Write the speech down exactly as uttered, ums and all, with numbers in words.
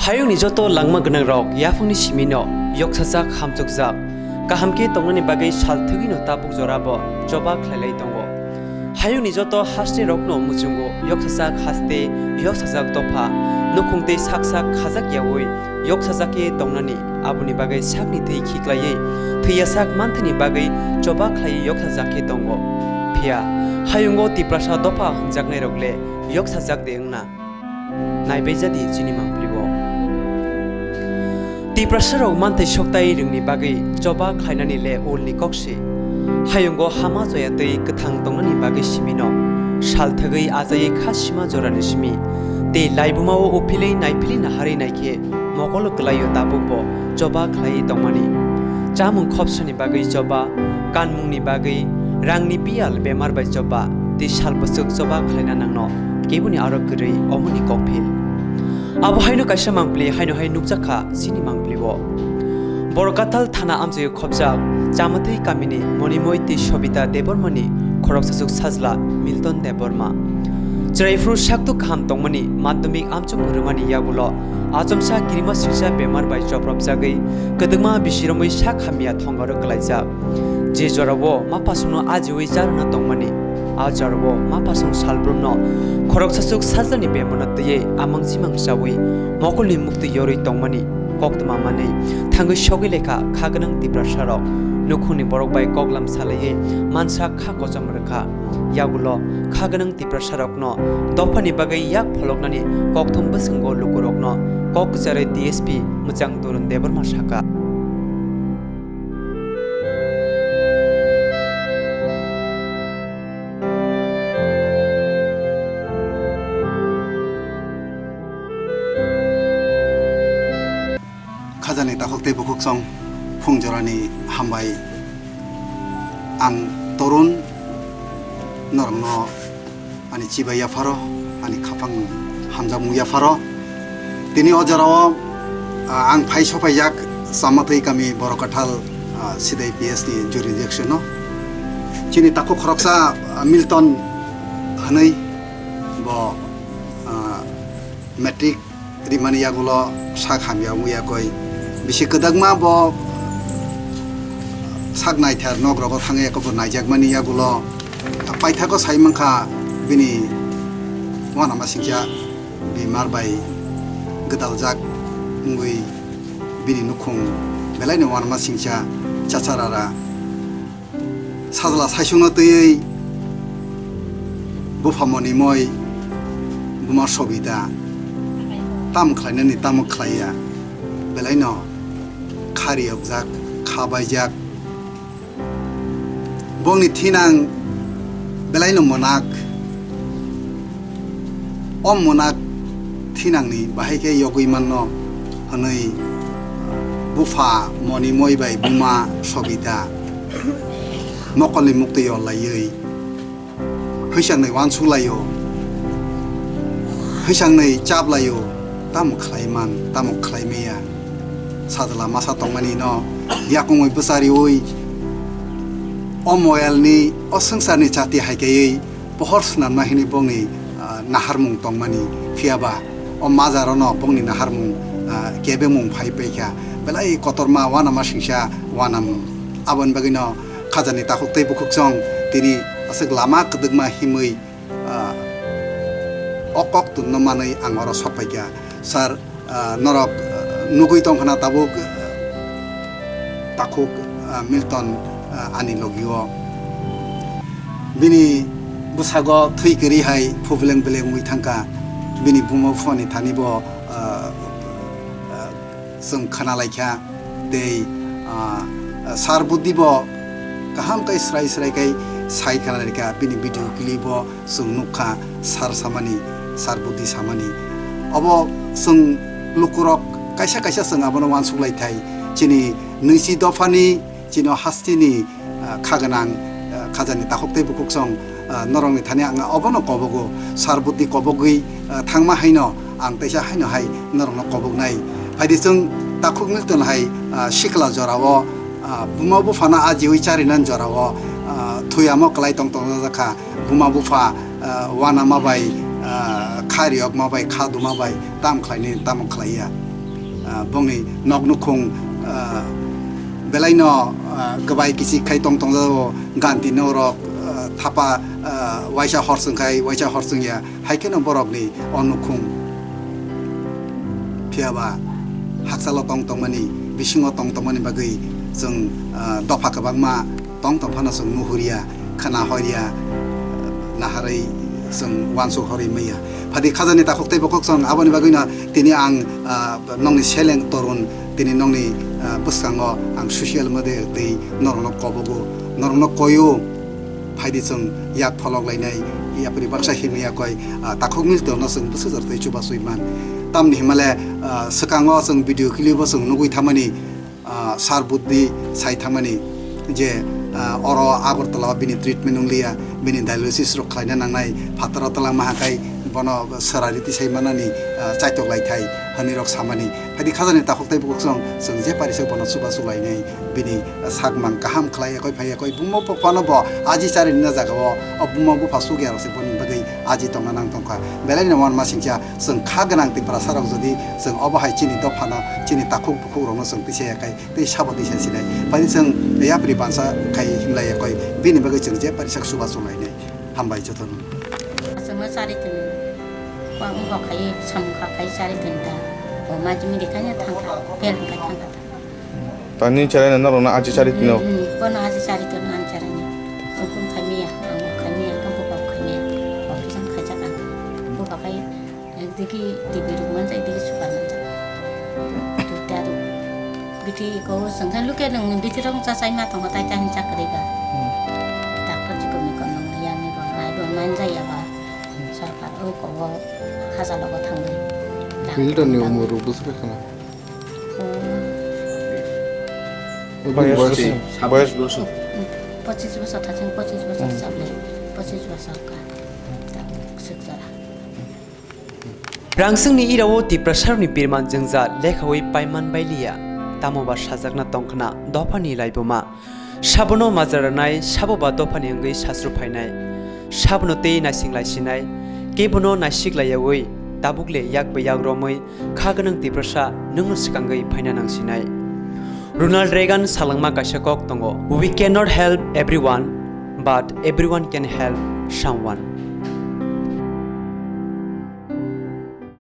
Hayungni joto langma gwnangrok yaphangni simino yoksajak, hamjokjak, kaham khe tongnani bagwi sal thwgwino tabuk jorabo choba khlailai tongo. Hayungni joto haste rokno muchungo yoksajak haste, yoksajak dopha, nukhung tei sak sak khajak yaui yoksajak khe tongnani, aboni bagwi sakni thwi khiklaiwi thwiyasak manthani bagwi choba khlaiwi yoksajak khe tongo. Phiya hayungo Tiprasa dopha hwnjaknairok le yoksajak de wngna? Naibaijadi chini mangpili-o. Tiprasarok manthai soktai rwngni bagwi choba khlainani le ulni kok se. Hayungo hama chaya tei kwthang tongnani bagwi simino sal thwgwi achaiwi kha sima jorani simi. Tei laibuma-o uphilwi naiphilwi naharwi naikhe mokolo kwlaio tabukbo choba khlaiwi tongmani. Chamung khopsani bagwi choba, kanmungni bagwi, rangni biyal bemar bai choba, tei sal bwswk choba khlaina nangno keboni aro kwrwi omoni kokphil. Abo haino kaisa mangpili haino hai nukjak kha chini mangpili-o. Borokathal thana amchaio khopjak Chamathwi kamini Monimoi tei Sobita Debbarmani khoroksachuk sajla Milton Debbarma. Chwraiphuru sakto kaham tongmani madhyamik amchuk rwmani yagulo achomsa kirima singsa bemar bai chopropjagwi kwdwkma bisi romwi sak hamya thongaro kwlaijak. Je jorao mapasongno ajiwi charwna tongmani, a jorao mapasong salbrumno khoroksachuk sajlani bemano twiwi amang jimang chawi mokolni muktwi yorwi tongmani koktwma manwi thangwi sogwi lekha kha gwnang Tiprasarok nukhungni borok bai koklam salaiwi mansa kha kochom rwkha. Yagulo kha gwnang Tiprasarokno dophani bagwi yak pholoknani kokthum bwswngo lukurokno kok kwcharwi D S P mwchang Torun Debbarma saka. Khajani takhuk tei bukhuksong phung jorani hambai. Ang Torun, norokno ani chibai yapharo, ani khapang hamjakmung yapharo. Tini o jorao, ah, ang phai sophaijak Chamathwi kami Borokathal, ah, Sidai P S ni jurisdiction o. Chini takhuk khoroksa, ah, Milton hwnwi bo, ah, matric rimani yagulo sak hamya wngwi yakwi. Bisi kwdakma bo sak naithar nok rogo thangwi yakwi bo naijakmani yagulo paithakgo sai mankha bini uanama singcha bemar bai gwdaljak wngwi bini nukhung belaino uanama singcha chacharara. Sajla saisungno twiwi bupha Monimoi, buma Sobita, tamo khlainani tamo khlaiya, belaino kha riyokjak, kha baijak. Bongni thinang belaino mwnak. O mwnak thinangni bahai khe yogwi manno hwnwi bupha Monimoi bai buma Sobita mokolni muktwi yor laiwi hwisangnwi uansuk laio, hwisangnwi chap laio, tamo khlai man, tamo khlai maya. Sajla masa tongmani no yakungwi bwchariwi o moyalni, o swngcharni chati hai kaiwi pohor swnamna hwnwi bongni, ah, naharmung tongmani, phiyaba o majaro no bongni naharmung, ah, kebengmung phai paikha, belai kotorma uanama singsa uanamung. Aboni bagwino khajani takhuk tei bukhuksong tini aswk lama kwdwkma himwi, ah, o kok tunno manwi ang oro sok paikha. Sir, ah, norok, ah, nugwi tongkhna tabuk, ah, takhuk, ah, Milton, ah, ani logio. Bini bwsago thwi kwrwi hai phubleng beleng wngwi thangkha. Bini buma buphani thani bo, ah, ah, chwng khna laikha. Tei, ah, Sir Buddhi bo kaham kai srai srai kai sai khna laikha. Bini video clip bo chwng nukha sir samani, sir Buddhi samani. Obo chwng lukurok kaisa kaisa chwng abono uansuk lai thai. Chini nwichi dophani, chini hasteni, ah, kha gwnang, ah, khajani takhuk tei bukhuksong, ah, norokni thani ang obono kobogo. Sir Buddhi kobogwi, ah, thangma haino ang teisa haino hai norokno koboknai. Phaidi chwng takhuk Milton hai, ah, sikla jorao, ah, buma buphano ajiwi charinani jorao, ah, thwi amo kwlai tong tong jakha. Buma bupha, ah, uanama bai, ah, kha riyokma bai, kha duma bai, tam khlainai, tamo khlaiya. Ah, bongni nok nukhung, ah, belaino, ah, kwbai kichik khai tong tongjago, ganti norok, ah, thapa, ah, waisa hor chwng khai waisa hor chwng ya, hai kheno borokni o nukhung. Phiya ba hakchalo tong tongmani, bisingo tong tongmani bagwi chwng, ah, dopha kwbangma tong tong phano chwng nuhurya, khna horya, naharwi chwng uansuk horwi manya. Phadi khajani takhuk tei bukhuk chwng aboni bagwino tini ang, ah, nokni seleng torun tini nokni, ah, bwskango ang social media tei norokno kobogo, norokno koyo. Phaidi chwng yak pholok lainai, yapri baksa himya koi, ah, takhuk mil torno chwng bwswk jora tei chuba sui man. Tamni himale, ah, swkango chwng video clip o chwng nugwi thamani, ah, sar buddi sai thamani je, ah, oro Agartala o bini treatment wng liya, bini dialysis rok khlaina nangnai, phataro twlangma hakai bono swrari tisai manani, ah, chaitok lai thai hwnwi rok samani. Phaidi khajani takhuk tei bukhuk chwng, chwng je parisok bono chuba chulainai, bini sakmang kaham khlai yakoi phai yakoi buma buphano bo aji charini na jaga o, o buma bupha sugya rok se boni bagwi aji tongna nang tongkha. Belai no wanma singcha chwng kha gwnang Tiprasa rok jodi chwng obo hai chini dophano, chini takhuk bukhuk rokno chwng tisa yakai tei sabo tisa sinai. Phaidi chwng yapri bansa khai himlai yakoi, bini bagwi chwng je parisak chuba chulainai. Hambai jotono. Chwngno chari tini. Kwa wngkha khai samung kha khai chari tini ta. O ma jimi de khai thangkha, pel khai thangkha. Tani chari na norok na aji chari tino. Hmm, hmm, kono aji chari tino, ang chari ni. Sungkum khai miya, ang khai miya, kang buka khai miya. Operation khai chakang. Buka khai, ekdiki T V ruk manjak, ekdiki super manjak. Duita ruk. Bithi ko sengkha luke nang bithi rong cha chai ma tongo tai tai chak kri ga. Hmm. Doctor ji ko mi kon nang ya mi bon mai bon manjak ya ba. Sarkar o ko bo haja logo thangwi. Filter ni umur ruk bwswk khana. Boyos bwswk? Boyos bwswk? Pachis bosor thaching, pachis bosor chablai, pachis bosor ka. Swk jora. Rangsingni irao Tiprasarokni birman jwngja lekhawi paiman bailiya, tamo ba sajakna tongkhna dophani laibuma. Sabono majra rwnai, sabo ba dophani wngwi sasru phainai. Sabono tei naising laisinai, kebono naisik laiyawi, tabukle yak bai yak romwi, kha gwnang Tiprasa nwngno swkangwi phaina nangsinai. Ronald Reagan salangma kaisa kok tongo, "We cannot help everyone, but everyone can help someone."